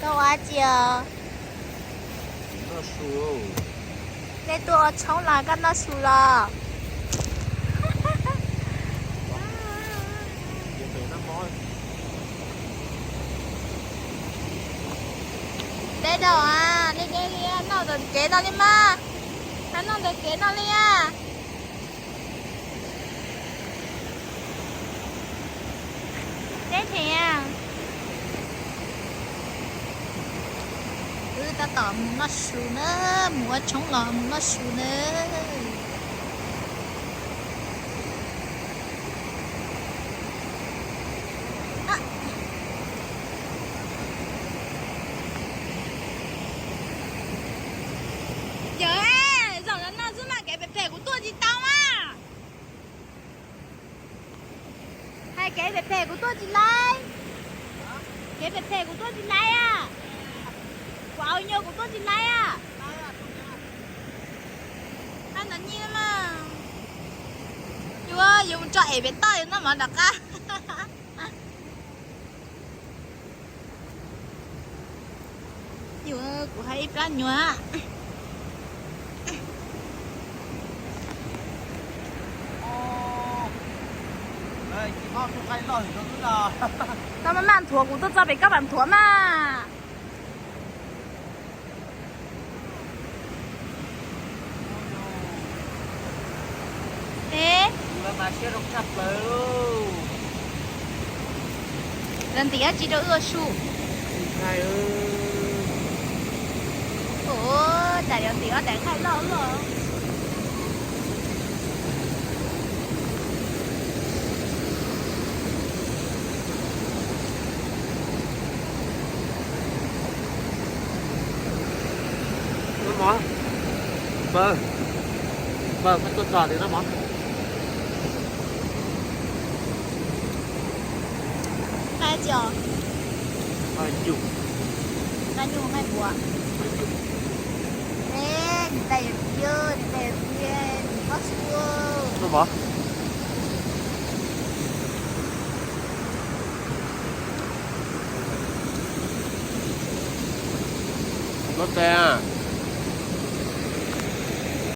Ua dab tsi os? Dej tuaj ua tshoob los koj noj su los? Deb dhau, nej deb li, noj ntawm kev no li mas. Noj ntawm kev no li a. Deb heev. Wb tab tom mus noj su na, mus ua tshoob los mus noj su na. Yog, zaum no no xwb mas kev phem phem kuv tuaj tsis tau mas. Hais kev phem phem kuv tuaj tsis laib. Kev phem phem kuv tuaj tsis laib a. Kuv au nyuag kuv tuaj tsis laib a. Hais ntawd nyiaj mas. Yuav, yuav mus tso es pem toj yuav noj mov rov qab. Yuav, kuv hais ib plab nyuag. Tau mas maj nthuav kuv tuaj txog pem koj mam nthuav mas. Lawv ntim dab tsi rau wb ua su? Ua cas yuav ntim ob daim nqaij loj luaj? Noj mov. Npawg, npawg, koj tuaj txog tias noj mov. Nqaij tsi os? Nqaij nyuj. Nqaij nyuj nqaij npua. Nqaij nyuj. Es niam tais yuav tiag, niam tais yuav tiag, noj su. Noj mov. Noj tes.